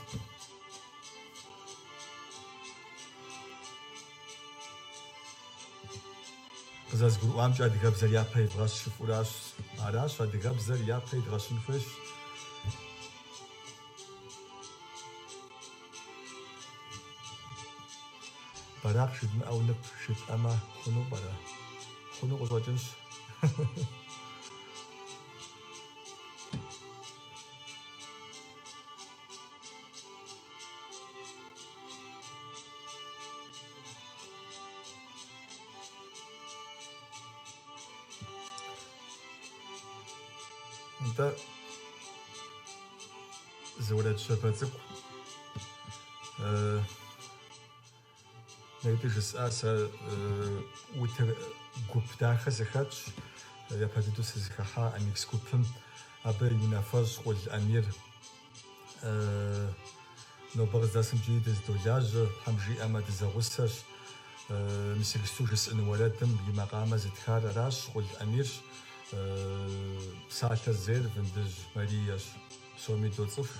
Къызэрызгурыӏуамкӏэ, адыгэбзэр япэ идгъэщ жыфӏуращ. Аращ, адыгэбзэр япэ идгъэщын хуейщ. Бэракъ жыдмыӏэу нып жытӏэмэ хъуну пӏэрэ? Хъуну къыщӏэкӏынщ. Нтӏэ, зы уэрэд щабэ цӏыкӏу нетӏи жысӏа сэ утыр гуп дахэ сыхэтщ, япэ дыдэу сызыхыхьа Амикс гупым, абы и унафэщӏ Къул Амир. Нобэ къыздэсым иджыри дызэдолажьэ, Тхьэм жиӏэмэ, дызэгъусэщ. Мис иджыпсту жысӏэну уэрэдым и макъамэ зытхар аращ, Къул Амирщ. Псалъэр зейр Вындыжь Мариещ. Псоми доцӏыху.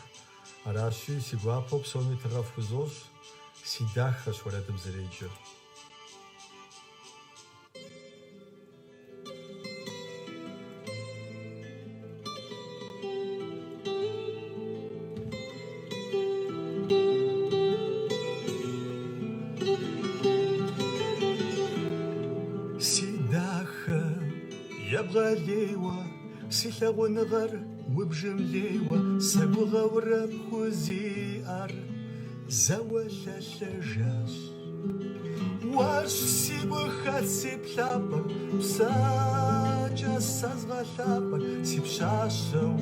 Аращи, си гуапэу псоми тыгъэ фхузощӏ, си дахэщ уэрэдым зэреджэр. Си дахэ, ебгъэлейуэ си лъагъуныгъэр Убжым лейуэ сэ гугъэурэ пхузиӏэр зэуэ лъэлъэжащ. Уэрщ си гухэлъ, си плъапӏэр, псэкӏэ сэ згъэлъапӏэр, си пщащэу,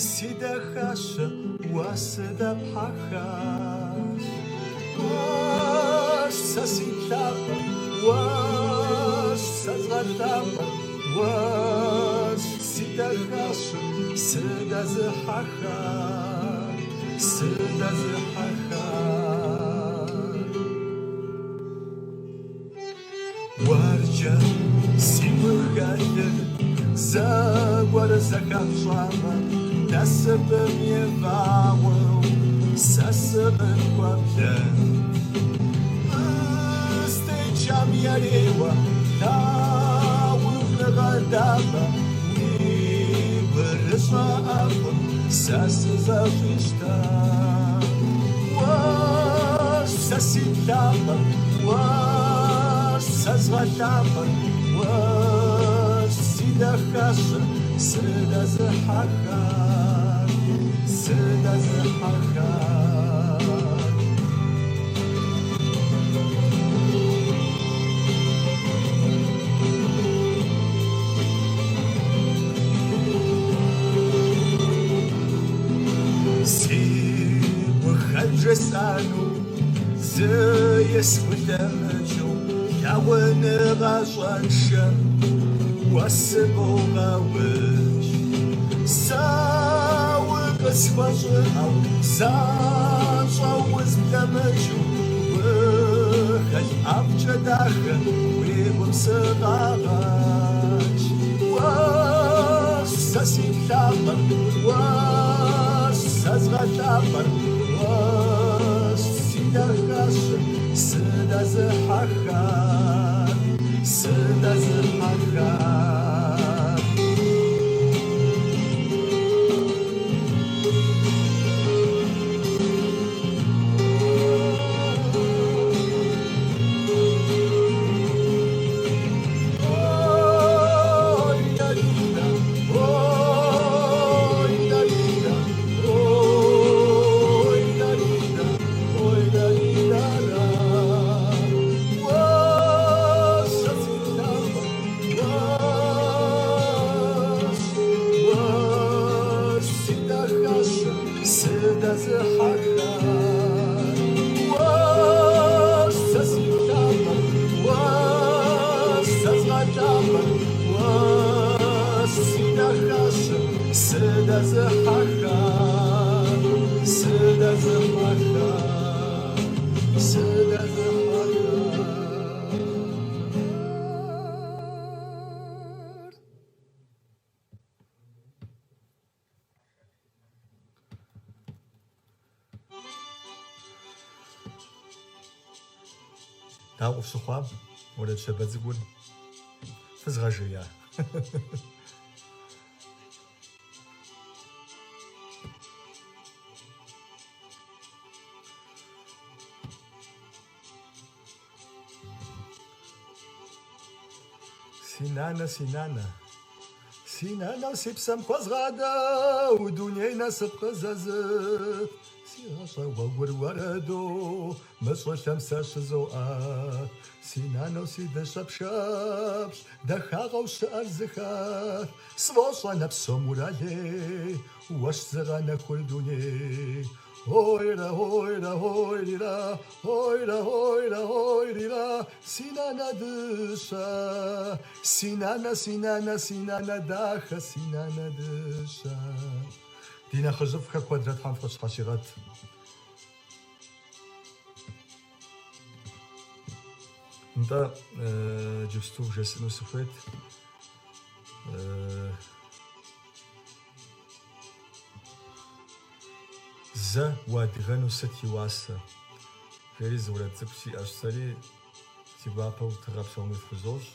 си дахащэ, уэ сыдэпхьэхащ. Уэрщ сэ си плъапӏэр, уэрщ сэ згъэлъапӏэр, уэрщ си дахащэ, сыдэзыхьэхар, сыдэзыхьэхар. Уэркӏэ си гухэлъыр зэгуэр зэхэпщӏамэ, насыпым и вагъуэу сэ сыкъыпхуэблэнт. Къыстечам ярейуэ лъагъуныгъэ дамэ, уи гурыщӏэ ӏэфӏым сэ сызэщӏищтат. Уэрщ сэ си плъапӏэр, уэрщ сэ згъэлъапӏэр, уэрщ си дахащэ, сыдэзыхьэхар, сыдэзыхьэхар. Си гухэлъ жесӏэну зэи схулъэмыкӏыу, лъагъуныгъэ щӏэншэм уэ сыбогъэудж. Сэ укъысхуэщӏыӏэу, занщӏэу узблэмыкӏыу, гухэлъ ӏэфӏкӏэ дахэ уи гум сыкъагъэкӏ. Уэрщ сэ си плъапӏэр, уэрщ сэ згъэлъапӏэр, уэрщ си дахащэ, сыдэзыхьэхар, сыдэзыхьэхар. Ой, Дарина, ой, Дарина, ой, Дарина, ой, Дарина, уэ сэ си плъапӏэр, уэрщ, уэрщ си дахащэ, сыдэзыхьэхар. Уэрщ сэ си плъапӏэр, уэрщ сэ згъэлъапӏэр, уэрщ си дахащэ, сыдэзыхьэхар, сыдэзыхьэхар, сыдэзыхьэхар. Дауэ къыфщыхъуа уэрэд щабэ цӏыкӏур? Фызгъэжея? Си нанэ, си нанэ, си нанэу си псэм хуэзгъадэу, дуней насып къызэзыт. Си гъащӏэ гъуэгур уэрэду мы щӏылъэм сэ щызоӏэт. Си нанэу си дыщэ пшэплъ, дахагъэу щыӏэр зыхэлъ. Сфӏощӏ анэ псом уралей, уэрщ зыгъэнэхур дуней. Ойрэ, ойрэ, ойрира, ойрэ, ойрэ, ойрира, си нанэ дыщэ. Си нанэ, си нанэ, си нанэ дахэ, си нанэ дыщэ. Ди нэхъыжьыфӏхэр куэдрэ Тхьэм фыкъытщхьэщигъэт. Нтӏэ, иджыпсту вжесӏэну сыхуейт. Зэ уадыгэну сыт и уасэ? Жери зы уэрэд цӏыкӏу сиӏэщ сэри, си гуапэу тыгъэ псоми фхузощӏ.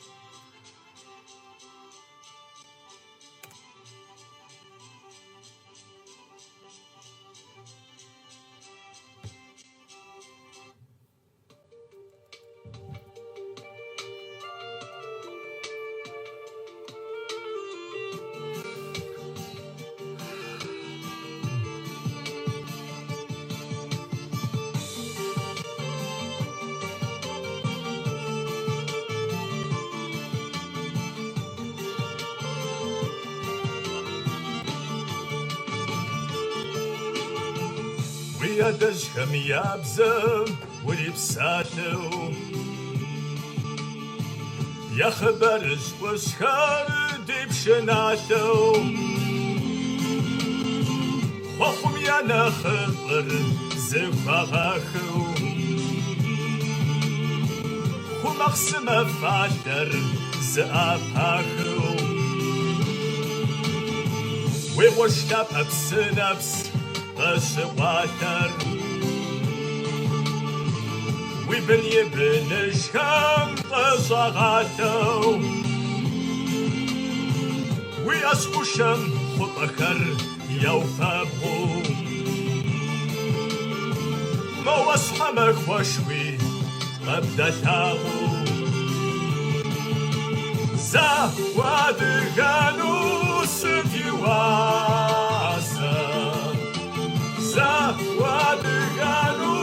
адэжьхэм я бзэм урипсалъэу, я хъыбарыжь ӏущхэр ди пшыналъэу, хъуэхъум я нэхъыфӏыр зыхуагъэхыу, ху махъсымэ фалъэр зыӏэпахыу, уи къурш лъапэ псынэпс къыщыкъуалъэр, уи бын и быныжхэм къыщӏагъалъэу, уи ӏэщ хъушэм хъупӏэхэр яуфэбгъуу, мо ӏуащхьэмахуэшхуи къыбдалъагъуу. Зэ уадыгэну сыт и уасэ? Зэ уадыгэну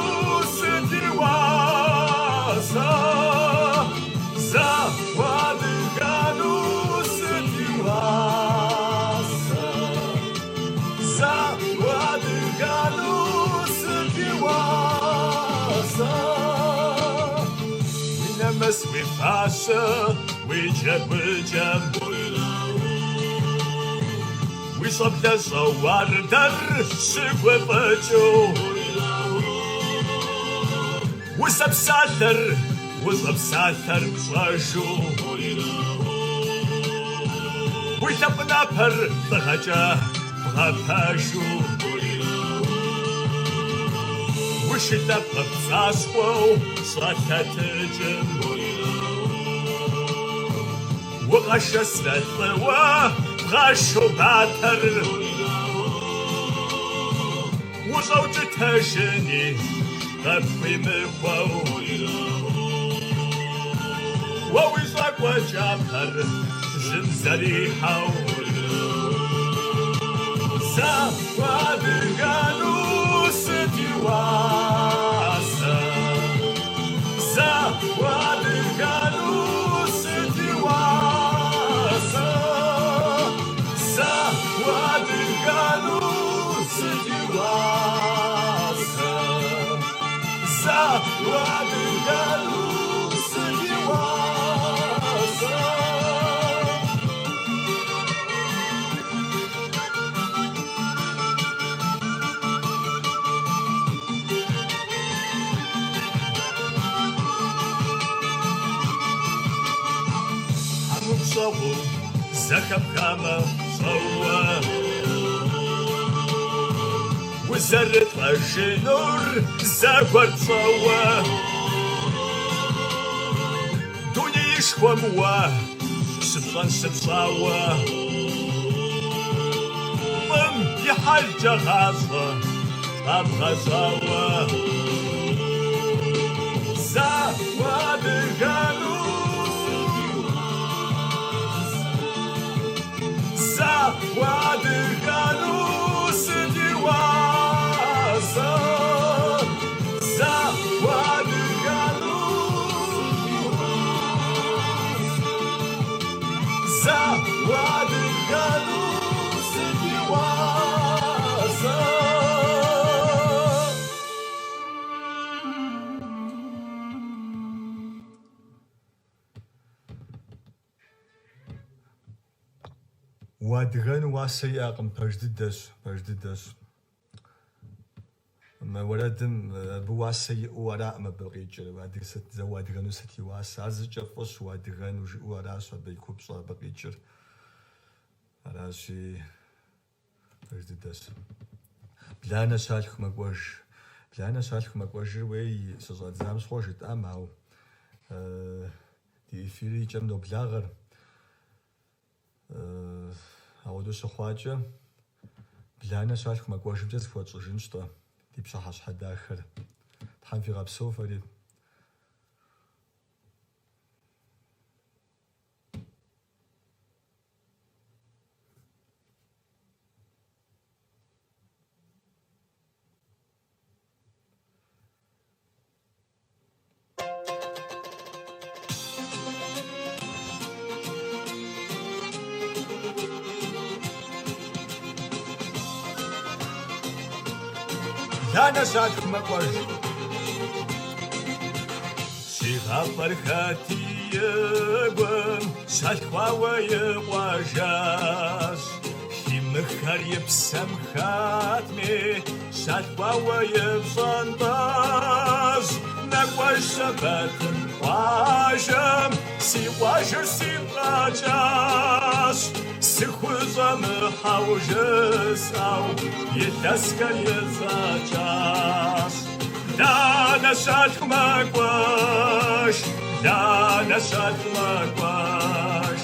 сыт и уасэ? Зэ уадыгэну сыт и уасэ? Зэ уадыгэну сыт и уасэ? Уи нэмыс, уи фащэ, уи джэгукӏэм, уи щӏэблэщӏэ уардэр щыгуфӏыкӏыу, усэ псалъэр, ущӏэпсалъэр пщӏэжу, уи лъэпкъ напэр лӏыгъэкӏэ бгъэпэжу, ушылъэпкъ пцӏащхъуэу щӏэлъэтыкӏым, укъэшэсрэ лӏыуэ бгъэшу батэр, ущӏэукӏытэжыни къыпхуимыхуэу, уэ уи щӏакӏуэ кӏапэр жьым зэрихьэу. Зэ уадыгэну сыт и уасэ? Зэ уадыгэну сыт и уасэ? Зэ уадыгэну сыт и уасэ? Зэ уадыгэну сыт и уасэ? Тхьэм упщӏэгъуу зэхэпхамэ пщӏэуэ, узэрылӏэжынур зэгуэр пщӏэуэ, дунеишхуэм уэ щыпщӏэн щыпщӏауэ, фӏым и хьэлкӏэ гъащӏэ къэбгъэщӏауэ. Зэ уадыгэну, зэ уадыгэну сыт и уасэ? Зэ уадыгэну, зэ уадыгэну сыт и уасэ? Уадыгэну уасэ иӏэкъым, пэж дыдэщ, пэж дыдэщ. Мы уэрэдым абы уасэ иӏэу араӏым абы къикӏыр. Адыгэ сыт, зэ уадыгэну сыт и уасэ? Ар зыкӏэ фӏыщ уадыгэну жиӏэу аращ абы и купщӏэр, абы къикӏыр. Аращи, пэж дыдэщ. Бланэ щалъху мэкӏуэж. Бланэ щалъху мэкӏуэжыр уей щыщӏэдзам щхъуэ жытӏам, ауэ ди эфирыр и кӏэм ноблагъэр. Ауэдэу щыхъуакӏэ, бланэ щалъху мэкӏуэжымкӏэ зыхуэтщӏыжынщ-тӏэ ди пщыхьэщхьэ дахэр. Тхьэм фигъэпсэу фэри. Бланэ щалъху мэкӏуэж. Щигъафӏэр хэти и гум, щалъхуауэ и къуажэжь. Химыхэр и псэм хэтми, щалъхуауэ и пщӏантӏэжь. Нэкӏуэж щэбэтым къуажэм, си къуажэр сигу къэкӏащ. Сыхущӏэмыхьэу жысӏэу, илъэсхэр езгъэкӏащ. Бланэ щалъху мэкӏуэж, бланэ щалъху мэкӏуэж,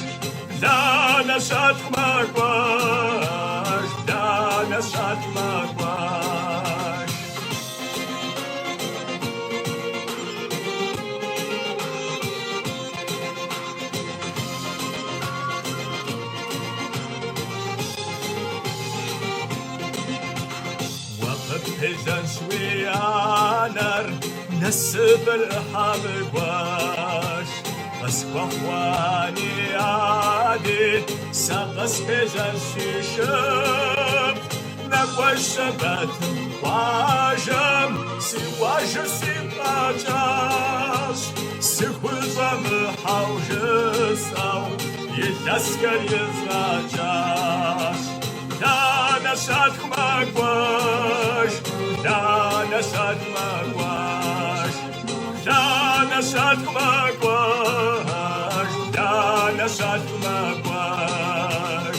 бланэ щалъху мэкӏуэж, бланэ щалъху мэкӏуэж. Уэ къыппежьэнщ уи анэр, насыпыр ӏыхьэ мыгуэш. Къысхуэхъуа ани ади, сэ къыспежьэнщ си шыпхъу. Нэкӏуэж щэбэтым къуажэм, си къуажэр сигу къэкӏащ. Сыхущӏэмыхьэу жысӏэу, илъэсхэр езгъэкӏащ. Бланэ щалъху мэкӏуэж, бланэ щалъху мэкӏуэж, бланэ щалъху мэкӏуэж, бланэ щалъху мэкӏуэж.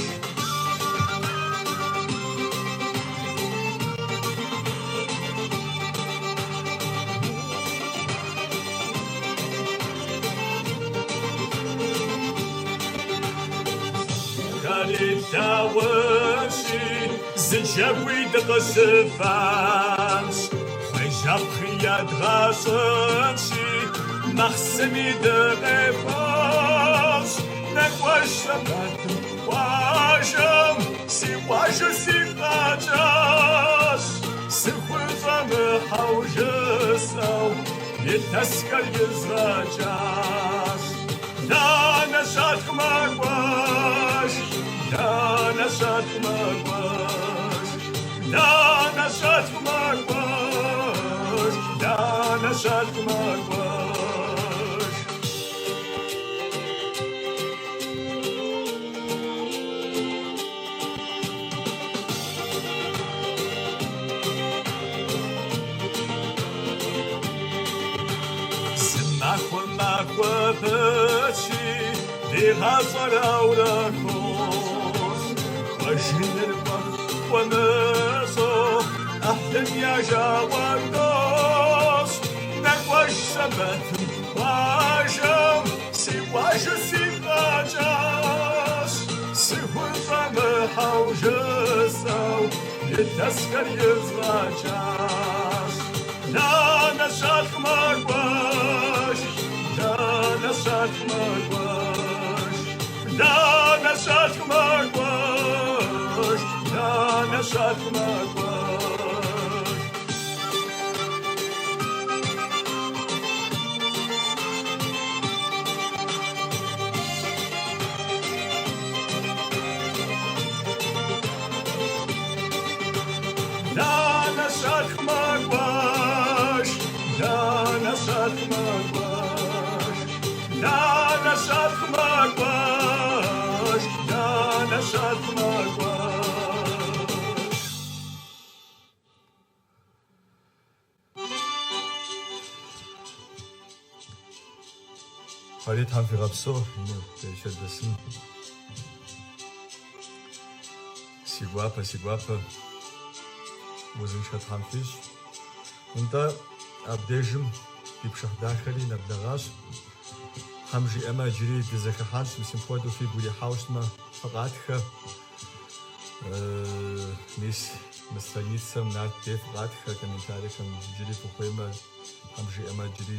Хэри тлъагъунщи, зы джэгуи дыкъыщыфэнщ, кхъуейжьапхъи едгъэщӏынщи, махъсыми дыкъефэнщ. Нэкӏуэж щэбэтым къуажэм, си къуажэр сигу къэкӏащ. Сыхущӏэмыхьэу жысӏэу, илъэсхэр езгъэкӏащ. Бланэ щалъху мэкӏуэж, бланэ щалъху мэкӏуэж, бланэ щалъху мэкӏуэж, бланэ щалъху мэкӏуэж. Зы махуэ макӏуэ пэтщи, ди гъащӏэр аурэ хощӏ. Кӏуэжыныр кӏуэху-кӏуэмыщӏэу, ӏыхьлым я жагъуэ дощӏ. Нэкӏуэж щэбэтым къуажэм, си къуажэр сигу къэкӏащ. Сыхущӏэмыхьэу жысӏэу, илъэсхэр езгъэкӏащ. Бланэ щалъху мэкӏуэж, бланэ щалъху мэкӏуэж, бланэ щалъху мэкӏуэж, бланэ щалъху мэкӏуэж. Бланэ щалъху мэкӏуэж, бланэ щалъху мэкӏуэж, бланэ щалъху мэкӏуэж, бланэ щалъху мэкӏуэж. Фэри Тхьэм фигъэпсэу, ину дыщэдэсын. Си гуапэ, си гуапэ. Узыншэ Тхьэм фищӏ. Нтӏэ, абдежым ди пшыхь дахэри нэблэгъащ. Тхьэм жиӏэмэ, иджыри дызэхыхьэнщ, мис мыпхуэдэу фигу ирихьауэ щытмэ, фыкъатхэ. Мис мы страницэм Нарт дей фыкъатхэ комментарийхэм, иджыри фыхуеймэ, Тхьэм жиӏэмэ, иджыри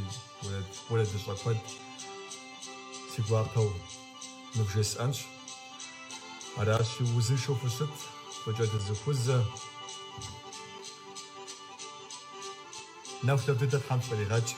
уэрэдыщӏэ куэд си гуапэу нывжесӏэнщ. Аращи, узыншэу фыщыт, фӏыкӏэ дызэхуэзэ. Нэхулъэфӏ дыдэ Тхьэм фыкъригъэкӏ.